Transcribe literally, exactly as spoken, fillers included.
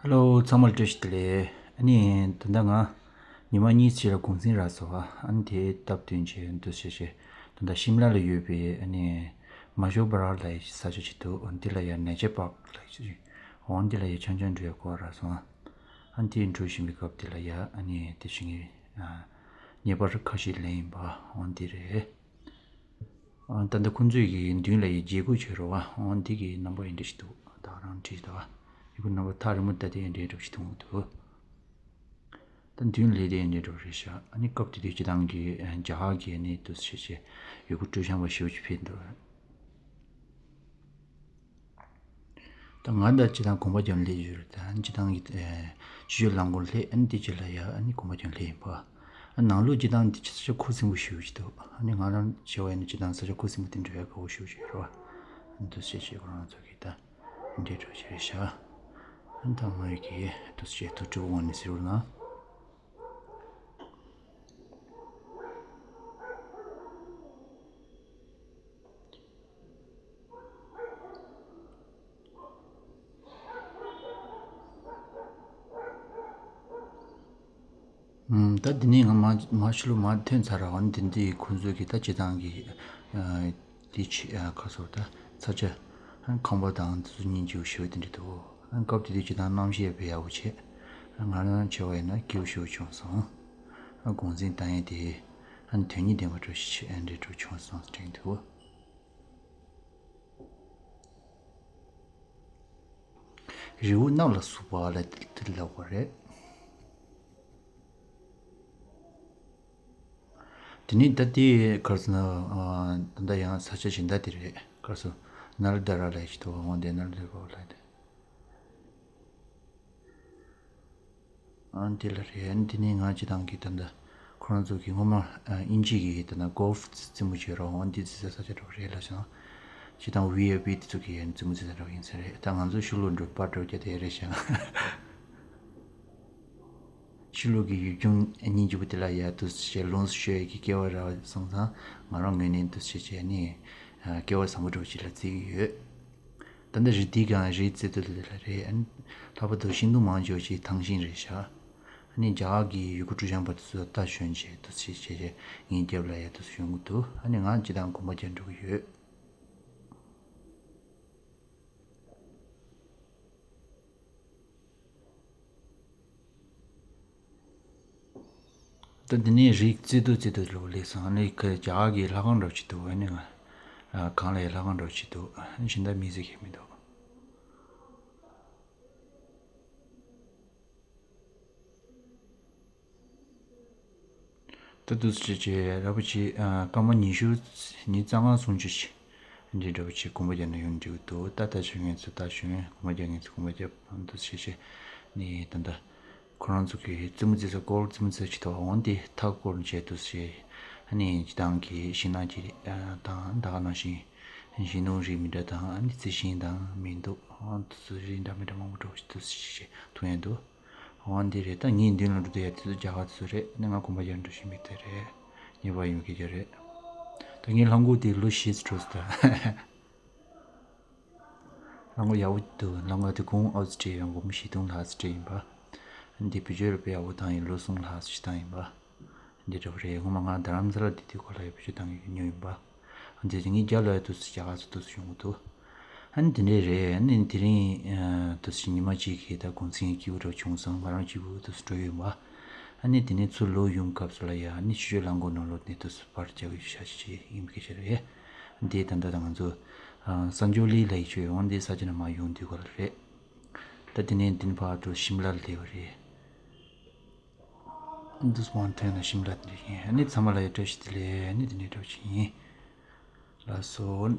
ཧེ་ལོ། ཚང་མ་ལ་བཀྲ་ཤིས་བདེ་ལེགས། ཨ་ནི་ད་ལྟ་ང་ཉི་མ་གཉིས་ཕྱི་ལ་གུང་སེང་རག་སོང་བ། ཨ་ནི་དེའི་སྟབས་བསྟུན་བྱས་འདུག་བྱས་བྱས་ད་ལྟ་ཤིམ་ལ་ལ་ཡོད་པའི་ཨ་ནི་མ་ཞོ་བ་ར་ལ་ཡི་ས་ཆ་ཅིག་འདུག་འདི་ལ་ཡ་ནེ་ཅར་པཱརྐ་ལ་ཡི་འོ་འདི་ལ་ཡ་ཆང་ཆང་འགྲོ་ཡ་གོ་རག་སོང་། ཨ་ནི་དེ་འགྲོ་བཞིན་པའི་སྐབས་དེ་ལ་ཡ་ཨ་ནི་དེ་བཞིན་གྱི་ཉེས་པ་ཁ་ཤས་ལེན་ཡིན་པ་འོ་འདི་རེད། ཨ། ད་ལྟ་ཁོང་ཚོས་ཀྱི་མདུན་ལ་ཡི་བརྗེ་སྒོ་བྱེད་རོགས་ཨ། འོ་འདི་གི་རྣམ་པ་ཡིན་འདྲ་ཞིག་འདུག་ད་རང་བྲིས་ད་ཡི་གུ་རྣམ་པ་ཐག་རིང་མོ་ལྟ་དེ་འདྲའི་འགྲོ་ཞིག་མཐོང་གི་འདུག་ད་མདུན་ལས་དེ་འདྲའི་འགྲོ་རེད་ཤག་ཨ་ནི་སྐབས་དེ་དུས་སྤྱི་བཏང་གི་རྒྱ་གར་གྱི་ནི་དུ་ཞེས་བྱས་ཡི་གུ་སྤྲོད་བྱང་བ་ཞེ་པོ་ཅིག་ཕེབས་འདུག་ད་ང་འདི་སྤྱི་བཏང་གོམ་པ་རྒྱབ་སླེབས་ཡོད་རེད། ད་སྤྱི་བཏང་གི་ཨེ་ཆུ་ཤུར་རླངས་འཁོར་སླེབས། ཨ་ནི་དེ་རྗེས་ལ་ཡ་ཨ་ནི་གོམ་པ་རྒྱབ་སླེབས་ཡིན་པ། ཨ་ནང་ལོགས་སྤྱི་བཏང་དེ་ཆུ་ས་ཆ་ཁུ་སིམ་པོ་ཞེ་པོ་ཅིག་འདུག་ཨ་ནི་ང་རང་བྱས་པ་ཡིན་ན་སྤྱི་བཏང་ས་ཆ་ཁུ་སིམ་པོ་དེ་འགྲོ་ཡ་དགའ་པོ་ཞེ་པོ་ཅིག་ཡོད་རེད་བ། ཨ་ནི་དུ་ཞེས་བྱས་ཁོ་རང་ཚོ་གིས་ད་འདྲེ་འགྲོ་བྱས་རེད་ཤག་ཨ་ནི་ད་ང་ཡི་གི་དུ་ཞེས་ཐུགས་སྤྲོ་བོ་ངོ་ནས་ཟེར་བ་ན། ཨུམ། ད་འདི་ནས་ང་མ་མ་ཤུ་ལུ་མ་ཐོན་ཚར་ར། འོ་འདི་འདི་ཁོང་ཚོས་ཀྱི་ད་སྤྱི་བཏང་གི་ཨ་དེ་ཆེ་ཨ་ཁ་སོར་ད་ཚ་ཆ་ཨ་ཁང་པ་དང་དེ་ཚོ་སྙིང་རྗེ་བོ་ཞེ་པོ་དེ་འདྲ་འདུག་ཨ་སྐབས་དེ་དུས་སྤྱི་བཏང་གནམ་གཤིས་དཔེ་ཡག་པོ་བྱས། ང་རང་བྱས་པ་ཡིན་ན་སྐྱིད་པོ་ཞེ་པོ་བྱུང་སོང་། ཨ་གུང་སེང་བཏང་ཡས་དེ་ཨ་དོན་སྙིང་ལྡན་པ་འདྲ་ཞིག་ཨ་འདྲ་འདྲ་བྱུང་སོང་དྲན་འདུག་རི་བོ་གནམ་ལ་ཟུག་པ་ལ་དེ་ལབ་པ་རེད། དེ་ནས་ད་ལྟའི་གར་སོང་ན་ད་ལྟ་ཡང་ས་ཆ་གཞན་དག་དེ་རེད། གར་སོང་ན་ལ་ད་ར་ལ་ཞིག་ཐོག་འོང་དེ་ན་ལ་ད་ར་ལ་དེ། ཨ་འདི་ལ་རེད། ཨ་འདི་ནི་ང་སྤྱི་བཏང་གི་ད་ལྟ་ཁོ་རང་ཚོ་གི་སྔོན་མ་ཨ་དབྱིན་ཇི་གི་ད་ལྟ་གོལ་ཕ་རྩེད་མོ་བྱེད་རོགས་འོང་འདི་རྩེད་ས་ས་ཆ་འདྲ་པོ་རེད་ལབ་སོང་། སྤྱི་བཏང་ཝི་ཨའི་པི་དེ་ཚོ་གི་རྩེད་མོ་རྩེད་ས་འདྲ་པོ་ཡིན་ས་རེད། ད་ང་ཚོ་ཕྱི་ལོགས་འགྲོ་པར་འགྲོ་རྒྱུ་དེ་རེད་ཤག་ཕྱི་ལོགས་ཀྱི་ཡུལ་ལྗོངས་སྙིང་རྗེ་པོ་དེ་ལ་ཡ་དུ་ཞེས་ལོངས་སུ་སྤྱོད་ཡས་ཀྱི་སྐལ་བ་རག་སོང་ཙང་ང་རང་ངོས་ནས་དུ་ཞེས་བྱས་ནས་སྐལ་བ་བཟང་པོ་འདྲ་པོ་ཅིག་ལ་བརྩི་གི་ཡོད། ད་ལྟ་རི་འདི་གང་རི་རྩེ་ཏོ་ལ་རེད། ཨ་ནི་ལྷག་པར་དུ་ཤིང་སྡོང་མང་ཆེ་བ་ཞིག་ཐང་ཤིང་རེད་ཤག་ཨ་ནི་རྒྱ་གར་གྱི་ཡུལ་སྐོར་སྤྲོ་འཆམ་པ་དེ་ཚོ་ལྟ་ཞོན་བྱས་དུ་ཞེས་བྱས་བྱས་ངའི་རྒྱབ་ལ་ཡ་དུ་ཞོན་གི་འདུག་ཨ་ནི་ང་སྤྱི་བཏང་གོམ་པ་རྒྱག་འགྲོ་གི་ཡོད། ད་འདི་ནས་རི་རྩེ་ཏོ་རྩེ་ཏོ་ལོ་ལེགས་སོང་། ཨ་ནི་ཁ་རྒྱ་གར་གྱི་ལྷ་ཁང་འདྲ་པོ་ཅིག་འདུག་ཨ་ནི་ང་ཨ་གང་ལ་ཡ་ལྷ་ཁང་འདྲ་པོ་ཅིག་འདུག་གཞན་དག་མི་ཟིག་ཤེས་མི་འདུག་ད་དུས་ཚོད་བྱས་ར་བ་ཅིག་ཨ་སྐར་མ་ཉི་ཤུ་ཉི་ཤུ་རྩ་ལྔ་སུམ་ཅུ་ཅིག་འདི་འདྲ་བ་ཅིག་གོམ་པ་རྒྱག་ན་ཡོང་འགྲིག་འདུག་ད་ལྟ་ཞུ་མཁན་ཚོ་ད་ཞུ་མཁན་གོམ་པ་རྒྱག་མཁན་ཚོ་གོམ་པ་རྒྱབ། ཨ་དུས་ཚོད་བྱས་ནི་ད་ལྟ་ཁོ་རང་ཚོ་གི་རྩེད་མོ་རྩེ་ས་སྐོར་རྩེད་མོ་རྩེ་ས་ཅིག་ཐོག་འོང་དེ་མཐའ་སྐོར་བྱས་དུས་ཚོད་བྱས་ནི་སྤྱི་བཏང་གི་ཤིང་ནགས་ཀྱི་ཨ་དང་ད་ག་ནང་བཞིན་ཤིང་སྡོང་རིགས་མི་འདྲ་དང་ཨ་ནི་རྩི་ཤིང་དང་མི་འདུག་ཨ་དུས་ཚོད་རིགས་འདྲ་མི་འདྲ་མང་པོ་འགྲོ་དུས་ཚོད་བྱས་ཐུག་ཡོང་འདུག་འོ་འདི་རེད། ད་ངའི་མདུན་ལ་འགྲོ་དུས་ཡ་དེ་ཚོ་རྒྱ་གར་དེ་ཚོ་རེད། ནི་ང་གོམ་པ་རྒྱག་འགྲོ་བཞིན་པའི་དེ་རེད། ཉེས་པ་ཡོང་གི་རྒྱུ་རེད། ད་ངའི་ལྷམ་གོག་དེ་ལོ་བཞི་ཙམ་འགྲོ་སོང་ད། ལྷམ་གོག་ཡག་པོ་འདུག་ལྷམ་གོག་དེ་གོང་ཨོ་སི་ཀྲི་ཡ་གོང་བཞི་སྟོང་ལྷག་ཙམ་སྤྲད་ཡིན་པ། འདི་བེད་སྤྱོད་རུ་དཔེ་ཡག་པོ་བཏང་ཡིན། ལོ་གསུམ་ལྷག་ཙམ་བཏང་ཡིན་པ། འདི་འདྲ་པོ་རེད། སྔོན་མ་ང་རྡ་རམ་ས་ལ་དེ་དུས་སྐོར་ལ་ཡ་བེད་སྤྱོད་བཏང་གི་ཉོས་ཡིན་པ། འདི་ངའི་རྒྱབ་ལ་ཡ་དུས་སུ་རྒྱ་གར་ཚོ་དུས་སུ་ཡོང་གི་འདུག་ཨ་ནི་དེ་འདྲས་རེད། ཨ་ནི་དེ་རིང་ཨ་དུས་སུ་ཉི་མ་གཅིག་གི་ད་གུང་སེང་སྐྱིད་པོ་འདྲ་བྱུང་སོང་། ང་རང་སྐྱིད་པོ་དུས་སུ་འགྲོ་ཡོད་པ། ཨ་ནི་དེ་ནས་ཚུར་ལོག་ཡོང་སྐབས་སུ་ལ་ཡ་ཨ་ནི་ཆུ་ཤུར་རླངས་འཁོར་ནང་ལོགས་ནས་དུས་སུ་པར་རྒྱག་གི་ཤ་ཤ་ཡིན་པའི་སྐད་ཆ་རེད། འདི་ད་ལྟ་ད་ང་ཚོ་ཨ་སན་ཇོ་ལི་ལ་ཡི་ཆོས་འོང་དེ་ས་ཆ་ནས་མར་ཡོང་དུས་སྐོར་ལ་རེད། ད་དེ་ནས་འདི་ནས་ཕར་དུ་ཤིམ་ལ་ལ་སླེབས་པ་རེད། འདུས་མང་ཐོན་ན་ཤིམ་ལ་འདི་ཡིན། ཨ་ནི་ཚང་མ་ལ་ཡ་བཀྲ་ཤིས་བདེ་ལེགས། ཨ་ནི་འདི་ནས་འདྲ་བ་ཞིག་ཡིན། ལགས་སོ།